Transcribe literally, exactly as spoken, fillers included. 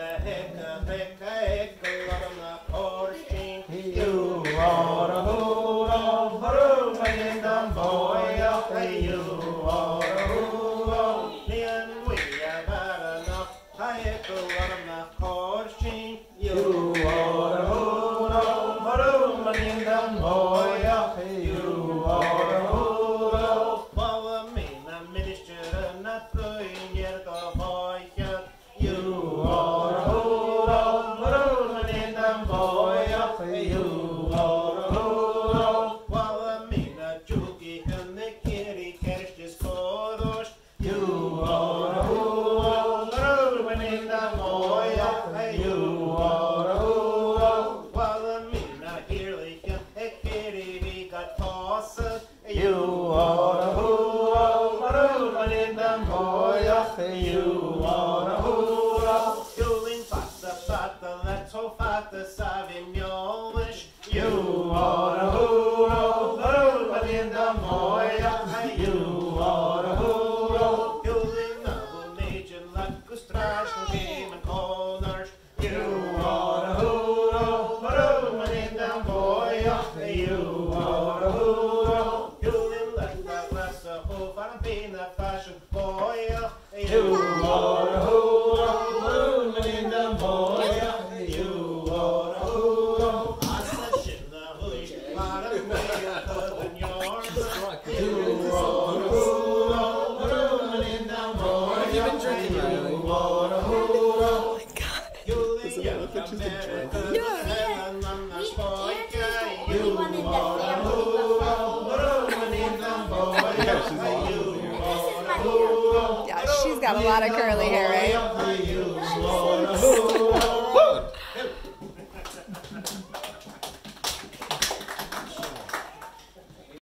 Hec, hec, hec, lorna corsin. Iù, ora, hùra, brùmaidin dhan bhòidheach. Iù, ora, hùra, nighean bhuidhe bhàrr a-nochd. Hec, lorna corsin. Iù, ora, hùra, brùmaidin dhan bhòidheach. Iù, ora, hùra, bhalaich mi na ministearan a' bruidhinn air do dhòighead. Iù, ora, hùra, brùmaidin dhan bhòidheach. Iù, ora, hùra, bhalaich mi na diùcaichean ag iarraidh ceist is còmhradh. Iù, ora, hùra, brùmaidin dhan bhòidheach. Iù, ora, hùra, bhalaich mi na h-earalaichean ag iarraidh bhith gad phòsadh. Iù, ora, hùra, brùmaidin dhan bhòidheach. Iù, ora, hùra, siùbhlain fada, fada leat, cho fada 's a bhios m' eòlais. Iù, ora, hùra, brùmaidin dhan bhòidheach. Iù, ora, hùra, siùbhlain a bhunaidh an leac gus tràigh 's gun cùm an còmhnard. Iù, ora, hùra, brùmaidin dhan bhòidheach. Iù, ora, hùra, siùbhlain leat a' ghlasadh cho fad 's a bhios na fàisean bòidheach. Iù, ora, hùra, brùmaidin dhan bhòidheach. Iù, ora, hùra, às a sin a-rithist, mar am buidhe a' cur an eòrna. Iù, ora, hùra, brùmaidin dhan bhòidheach. Iù, ora, hùra, Does it look like she's been drinking? Yeah. Yeah, she's all over here. Yeah, she's got a lot of curly hair, right?